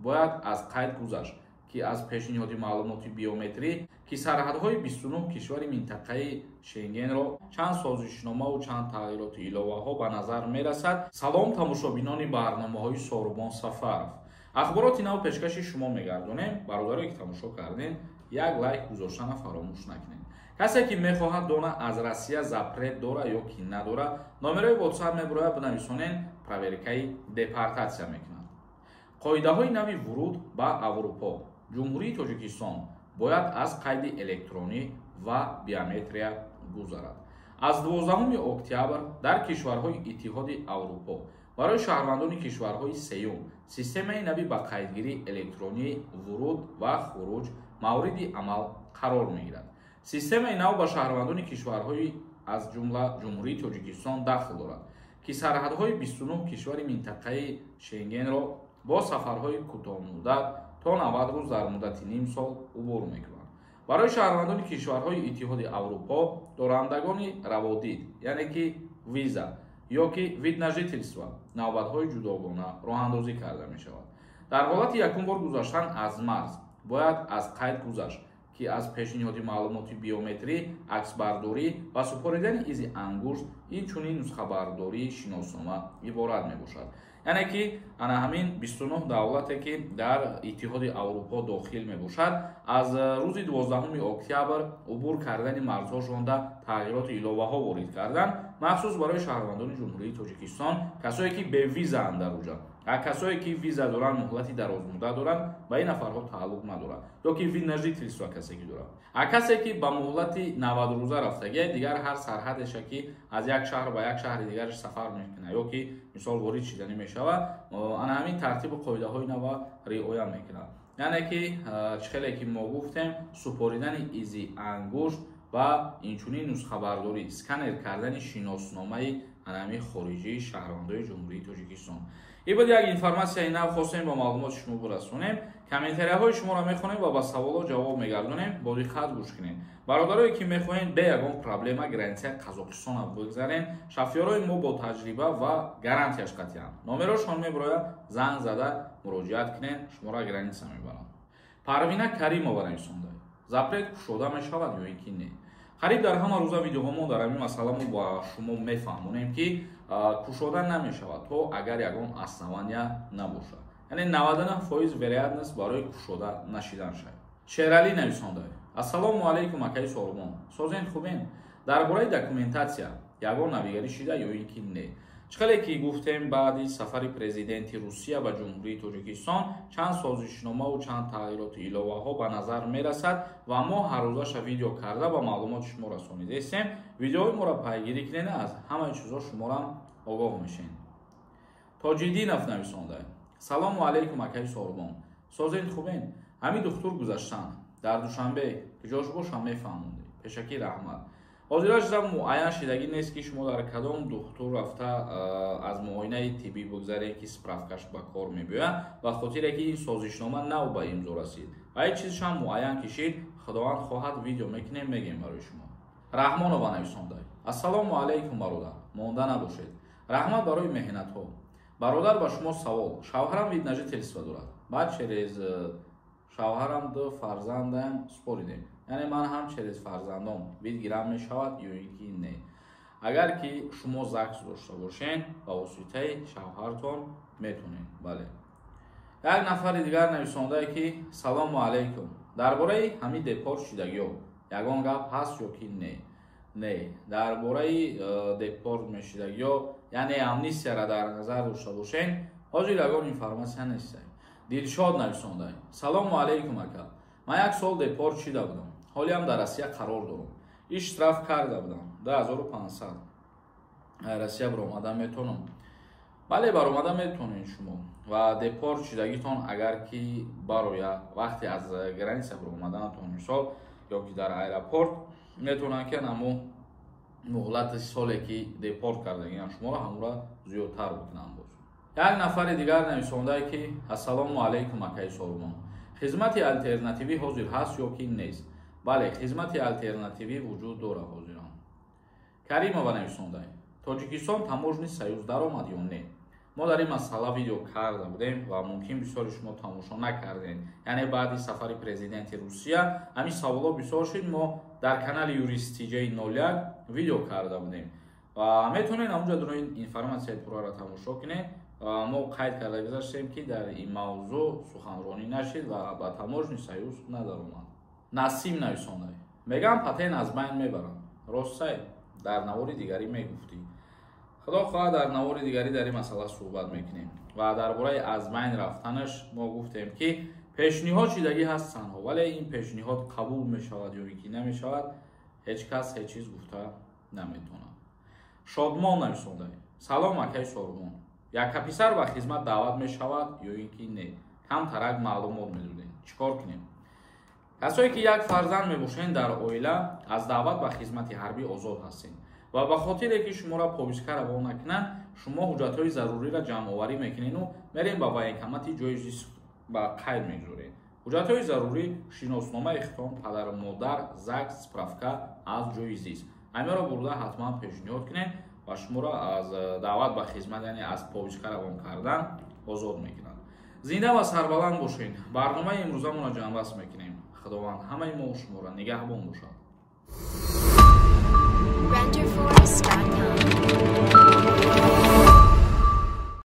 Бояд аз қайд гузашт, ки аз пешниҳоди маълумоти биометрӣ, ки сарҳадҳои 29 кишвари минтақаи Шенгенро чанд созишномаву чанд тағйироти иловаҳо ба назар мерасад. Салом, тамошобинони барномаҳои Сорубон Сафаров. Ахбороти нав пешкаши шумо мегардонем. Бародарое ки тамошо кардем, як лайк гузоштана фаромӯш накунед. Касе ки мехоҳад дона, аз Россия запрет дора ё ки надора, номерои WhatsApp мебурояд, бинависонен, проверкаи депортатсия мекунад. Қоидаҳои нави вуруд ба Аврупо. Ҷумҳурии Тоҷикистон бояд аз қайди электронӣ ва биометрия гузарад. Аз 12 октябр дар кишварҳои Иттиҳоди Аврупо барои шаҳрвандони кишварҳои сеюм системаи нави ба қайдгирии электронии вуруд ва хуруҷ мавриди амал қарор мегирад. Системаи нав ба шаҳрвандони кишварҳои, аз ҷумла Ҷумҳурии Тоҷикистон, дахл дорад, ки сарҳадҳои 29 кишвари минтақаи Шенгенро бо сафарҳои кӯтоҳмуддат то 90 рӯз дар муддати ним сол убур мекунанд. Барои шаҳрвандони кишварҳои Иттиҳоди Аврупо, дорандагони раводид, яъне ки виза ё ки вид на жительство, навбатҳои ҷудогона роҳандозӣ карда мешавад. Дар ҳолати якум бор гузаштан аз марз бояд аз қайд гузашт, ки аз пешниҳоди маълумоти биометрӣ, аксбардорӣ ва супоридани изи ангушт, инчунин нусхабардории шиноснома иборат мебошад. Яъне ки ана ҳамин 29 давлате, ки дар Иттиҳоди Аврупо дохил мебошад, аз рӯзи 12 октябр убур кардани марзҳошонда тағйироти иловаҳо ворид кардан, махсус барои шаҳрвандони Ҷумҳурии Тоҷикистон, касое ки бевизаанд дар уҷа. А касое ки виза доранд, муҳлати дарозмуддат доранд, ба ин нафарҳо тааллуқ надорад, ё ки вид на жительство касе ки дорад. А касе ки ба муҳлати 90 рӯза рафтагия, дигар ҳар сарҳадеша ки аз як шаҳр ба як шаҳри дигараш сафар мекунад ё ки мисол ворид шиданӣ мешавад, ана ҳамин тартибу қоидаҳои нава риоя мекунад. Яъне ки чӣ хеле ки мо гуфтем, супоридани изи ангушт ва инчунин нусхабардорӣ, сканер кардани шиносномаи анами хориҷии шаҳрвандои Ҷумҳурии Тоҷикистон. Ин буд як информатсияи нав, хостем ба маълумоти шумо бирасонем. Комментарияҳои шуморо мехонем ва ба саволҳо ҷавоб мегардонем. Бо диққат гӯш кунед. Бародарое ки мехоҳед бе ягон проблема границаи Қазоқистона бигзарен, шофёрои мо бо таҷриба ва гарантияш қатъиянд. Номерошон мебирояд, занг зада муроҷиат кунед, шуморо граница мебаранд. Парвина Каримова нависонда: запрет кушода мешавад ё ин ки не? Қариб дар ҳама рӯза видеоҳомо дар ҳамин масъала мо ба шумо мефаҳмонем, ки кушода намешавад, то агар ягон основания набошад. Яъне 99% вероятность барои кушода нашидан шавад. Шералӣ нависонда: ассалому алайкум, акаи Сорубон, созен, хубен? Дар бораи документатсия ягон навигарӣ шида ё ин ки не? Чӣ хеле ки гуфтем, баъди сафари президенти Русия ба Ҷумҳурии Тоҷикистон чанд созишномаву чанд тағйироти иловаҳо ба назар мерасад ва мо ҳаррӯзаша видео карда ба маълумоти шумо расонидаистем. Видеои моро пайгирӣ кунед, аз ҳамаи чизҳо шуморам огоҳ мешед. Тоҷиддинов нависонда: салому алайкум, акаи Сорубон, созен, хубен? Ҳамин духтур гузаштан дар Душанбе куҷош бошам, мефаҳмондед? Пешакӣ раҳмат. Ҳозира чиза муайян шидагӣ нест, ки шумо дар кадом духтур рафта аз муоинаи тиббӣ бигзаред, ки справкаш ба кор мебиёяд, ба хотире ки ин созишнома нав ба имзо расид ва ҳеҷ чизшам муайян кишид. Худованд хоҳад, видео мекунем, мегем барои шумо. Раҳмонова нависонда: ассалому алайкум, бародар, монда набошед, раҳмат барои меҳнатҳо. Бародар, ба шумо савол: шавҳарам вид на жительство дорад, баъд через шавҳарам ду фарзандаам супоридем, яъне ман ҳам через фарзандом вид гирам мешавад ё ин ки не? Агар ки шумо ЗАГС дошта бошен, ба воситаи шавҳартон метонед, бале. Як нафари дигар нависондае, ки салому алайкум, дар бораи ҳамин депорт шидагиҳо ягон гап ҳаст ё ки не? Не, дар бораи депорт мешидагиҳо, яъне амнистияра дар назар дошта бошен, ҳозир ягон информатсия нест. Дилшод нависонда: салому алайкум, ака, ман як сол депорт шида будам, ҳолиам дар Россия қарор дорам, иш штраф карда будам 2500, Россия баромада метонам? Бале, баромада метонед шумо ва депорт шидагитон агар ки бароя, вақте аз граница баромаданатон, мисол, ё ки дар аэропорт метавонанд, ки намо муҳлати соле ки депорт кардагиам шуморо, ҳамура зиёдтар бикунанд. Боз як нафари дигар нависондае, ки ассалому алайкум, акаи Сорубон, хизмати алтернативӣ ҳозир ҳаст ё ки нест? Бале, хизмати алтернативӣ вуҷуд дорад ҳозирам. Каримова нависондае: Тоҷикистон таможенный союз даромад ё не? Мо дар ин масъала видео карда будем ва мумкин бисёри шумо тамошо накардем. Яъне баъди сафари президенти Русия ҳамин саволҳо бисёр шуд. Мо дар канали Юрист ТЖ 01 видео карда будем ва метавонед ҳамунҷо дуро ин информатсияи пурраро тамошо кунед. Мо қайд карда гузаштем, ки дар ин мавзӯъ суханронӣ нашид ва ба Таможенный союз надаромад. Насим нависонда: мегам, патент аз байн мебаранд, ростсай? Дар навори дигарӣ мегуфтӣ. Худо хоҳад, дар навори дигарӣ дар ин масъала суҳбат мекунем ва дар бораи аз байн рафтанаш мо гуфтем, ки пешниҳод шидагӣ ҳастанд, вале ин пешниҳод қабул мешавад ё ин ки намешавад, ҳеҷ кас ҳеҷ чиз гуфта наметавонад. Шодмон нависонда: салом, акаи Сорбон, яккаписар ба хизмат даъват мешавад ё ин ки не? Камтарак маълумот медодем, чӣ кор кунем? Касое ки як фарзанд мебошед дар оила, аз даъват ба хизмати ҳарбӣ озод ҳастед ва ба хотире ки шуморо повестка равон накунанд, шумо ҳуҷҷатҳои заруриро ҷамъоварӣ мекунеду мерем ба военкомати ҷои зист ба қайд мегузоред. Ҳуҷҷатҳои зарурӣ: шиносномаи хитон, падару модар, ЗАГС, справка аз ҷои зист. Ҳамаро бурда ҳатман пешниҳод кунед ва шуморо аз даъват ба хизмат, яъне аз повестка равон кардан озод мекунанд. Зинда ва сарбаланд бошед. Барномаи имрӯзамонро ҷамъбаст мекунем. Худованд ҳамаи мо шуморо нигаҳбон бошад. Renderforest.com.